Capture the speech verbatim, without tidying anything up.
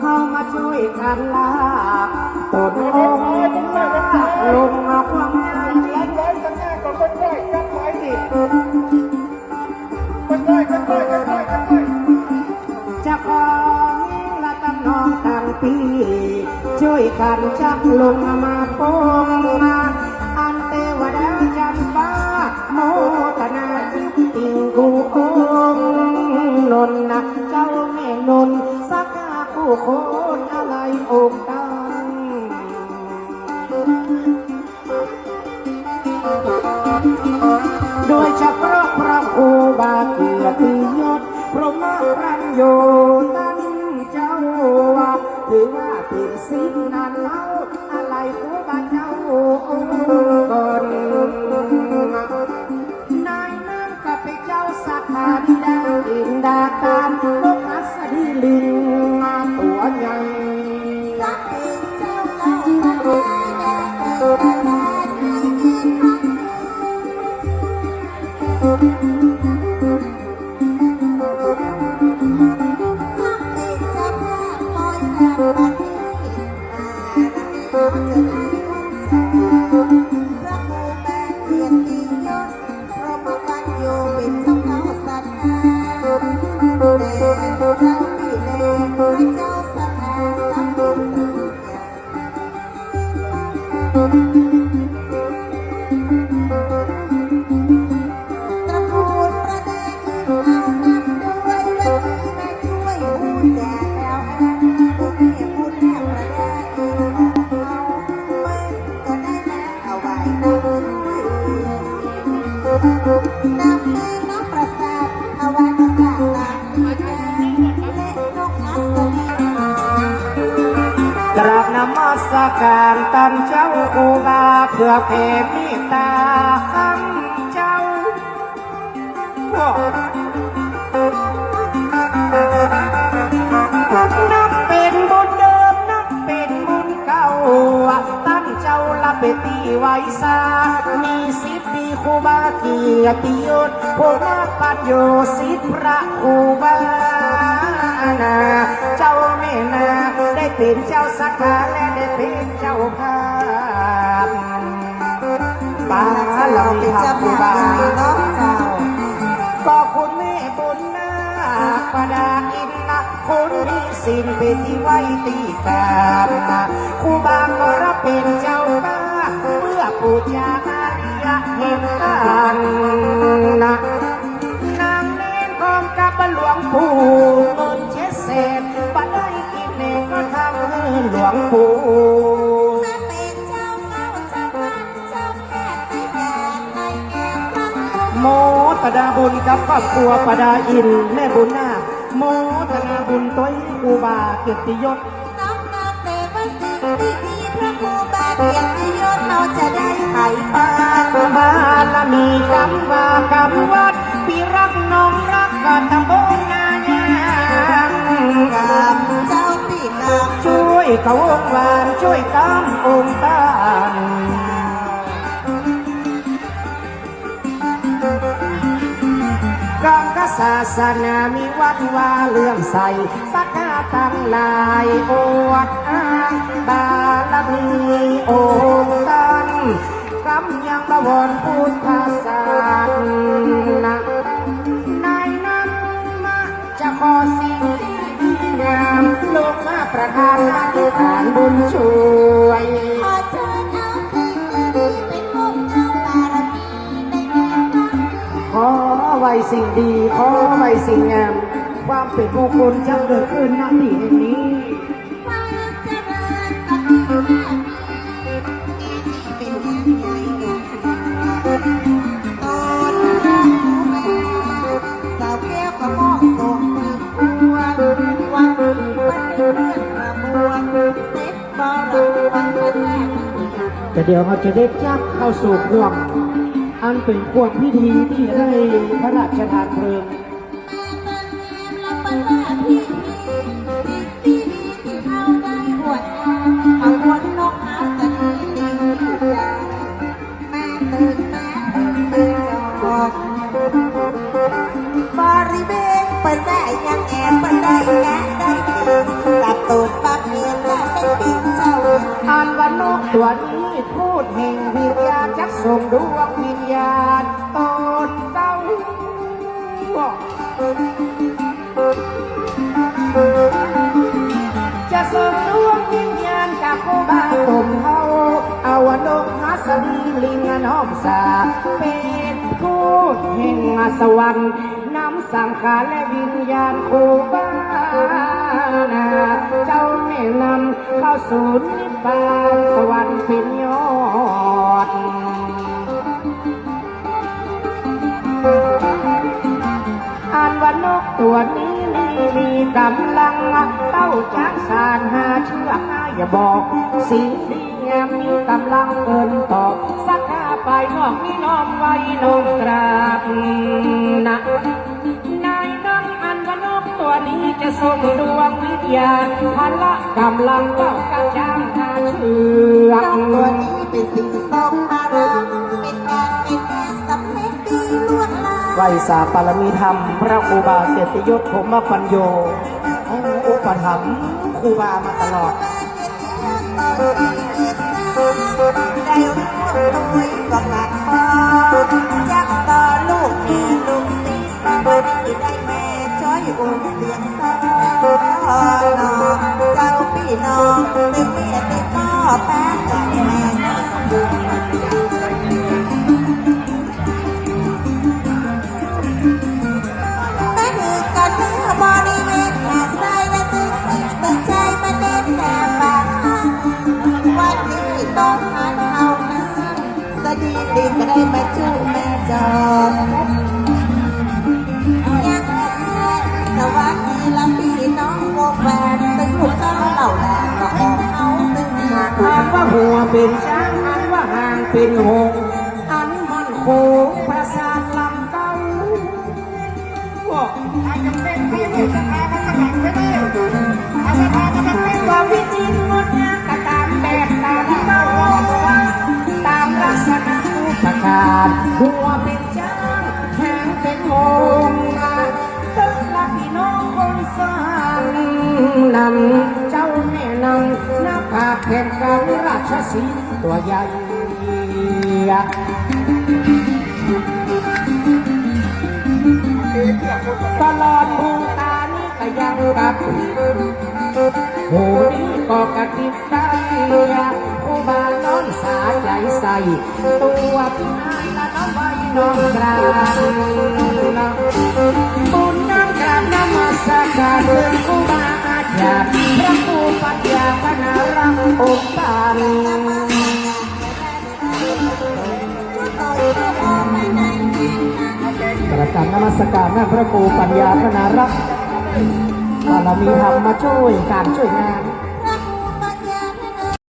เข้ามาช่วยกันลากต้นองค์ลงมาความงาม จะขอละตำนองตังปี ช่วยกันจักลงมาปองมา อันเตวดาจันฟ้า โมทนาอิติงกูองค์นนท์นะ เจ้าแม่นนท์สักกาผู้โคตรอะไรองค์ตั้ง โดยเฉพาะพระครูบาเกียรติยศ พรหมปัญโญตันเจ้าว่า ถือว่าเป๋นศิษย์นั้นเล่า อะไรครูบาเจ้าองค์ก่อน ในนั้นข้าพเจ้าสักกาบิดาอินดาตานนกหัสดีลิงตัวใหญ่ ตระกูลประดาอินเอานำด้วย วันนี้มาช่วยบูชาแอวแอน องค์เทพบุตรแม่ประดาอินของเรา เปิ้นก็ได้มาถวายน้ำช่วย นำแม่น้ำประสาท ถวายประสาทตามปีแดง และนกหัสดี กราบนมัสการตันเจ้าครูบา เพื่อแผ่เมตตาข้าเจ้า นับเป๋นบุญเดิม นับเป๋นบุญเก่า ตันเจ้าละเป๋นตี้ไหว้สา มีสิทธิ์มีครูบาเกียรติยศ ผู้มาปัดโยศิษย์พระครูบานา เจ้าแม่นา ได้เป๋นเจ้าสักกา และได้เป๋นเจ้าภาพ บารมีพระครูบา ก็คุณแม่บุญนาคประดาอินนะ คุณมีศีลเป๋นตี้ไหว้ตี้กราบนะ ครูบาก็รับเป๋นเจ้าภาพ เพื่อปู๋จาอาริยะเหตุก๋ารณ์นะ นางเณรพร้อมกับหลวงปู่เงินเจ็ดแสน บ่ได้กิ๋นเองก็ทำหื้อหลวงปู่ โมทนาบุญกับครอบครัวประดาอิน แม่บุญนาค โมทนาบุญตวยครูบาเกียรติยศ น้อมนำเตวสิ่งดีๆ พระครูบาเกียรติยศ เฮาจะได้ไขปาน บารมีกำว่ากำวัด ปี้ฮักน้องฮักกะตำบลนายาง เจ้าปี้กำ ช่วยเขาองค์หวาน ช่วยกำองค์ต้าน กำกะศาสนามีวัดวาเลื่อมใส สักกาตังหลายอวดอ้างบารมีองค์ต้าน กำยังบวรพุทธศาสนา ในนั้นมา จะขอสิ่งดีงาม ลงมาประทานอธิษฐานบุญช่วย ขอเชิญเอาสิ่งดีๆ ไปปกเอาบารมีในแห่งครั้งนี้ ขอไหว้สิ่งดี ขอไหว้สิ่งงาม ความเป๋นมงคลจะเกิดขึ้น ณ ตี้แห่งนี้ ความเจริญก็มีแน่มี แก่ตี้เป๋นแห่งใหญ่แห่งสุด ต้นรักผู้แม่ สาวแก้วก็มอบส่งไปทั่ว วันนี้ไปเพื่อนกระบวน เสร็จบริวาร แต่เดี๋ยวเฮาจะได้จักเข้าสู่ข่วง อันเป๋นข่วงพิธีตี้จะได้พระราชทานเพลิง มาเติมแนมและประดาพิธี สิ่งดีๆ ตี้เฮาได้อวดอ้าง ขบวนนกหัสดีลิง มาเติมแนมเติมดอก บริเวณเปิ้นได้ยังแอบเปิ้นได้แกะได้กิ๋น ส่งดวงวิญญาณต๋นเก่า จะส่งดวงวิญญาณจากครูบาต๋นเก่า เอานกหัสดีลิงน้องสา เป๋นทูตแห่งสวรรค์ นำสังขารและวิญญาณครูบา เจ้าแม่นำเข้าสู่นิพพานสวรรค์เป๋นยอด อันว่านกตั๋วนี้นี่มีก๋ำลังเต้าจ๊างสานห้าเจื้อก อย่าบอกสิ่งดีงามมีก๋ำลังเอิ้นตอบ สักข้าไปนอกนี้น้อมไหว้น้อมกราบนะ ในนั้นอันว่านกตั๋วนี้จะส่งดวงวิญญาณ พละก๋ำลังเต้าจ๊างห้าเจื้อก นกตั๋วนี้เป๋นสิ่งทรงพลัง เป๋นก๋านเป๋นแม่สำเร็จดีล่วงหน้า ไหว้สาบารมีธรรมพระครูบาเกียรติยศ พรหมปัญโญ องค์อุปถัมภ์ครูบามาตลอด ได้ร่วมด้วยประกาศขอ จักสอนลูกแม่ลูกศิษย์ บ่ดีได้แม่จ้อยองค์เสียงสอน เจ้าปี้น้อง ตึงแม่ตึงป้อ แป๊กแม่ มาถือกันเนื้อบริเวณแม่ไส้และตึงตึงใจมาเน้นแม่ฟัง วันนี้ต้องหันเอานั้น สดีลิงก็ได้มาจุแม่จอม ยังไง สวัสดีละปี้น้องวงแหวน ตึงลูกเต้าเหล่าแลก็ออกเอาตึงมา อันว่าหัวเป๋นจ๊าง อันว่าหางเป๋นหงส์ อันมั่นคงประสาทลำเก้า บอก ว่าวิจิตรงดงามก็ต๋ามแบบต๋ามเต้า ต๋ามลักษณะรูปประกาศ หัวเป๋นจ๊าง หางเป๋นหงส์ ตึงละปี้น้องคนสร้างนำ เจ้าแม่นางหน้าผากแผ่นกลางราชสีห์ตั๋วใหญ่ ตลอดดวงต๋านี้ก็ยังกระพริบ หูนี้ก็กระพริบต๋า ครูบาน้องสาใจ๋ใส่ ตั๋วพิมานตะน้อมไหว้น้อมกราบ บุญน้อมกราบนมัสการ ครูบาอาจารย์ พระครูปัญญาพนารักษ์องค์ปาน กราบนมัสการนะพระครูปัญญาพนารักษ์ บารมีธรรมมาจ้วยก๋านจ้วยงาน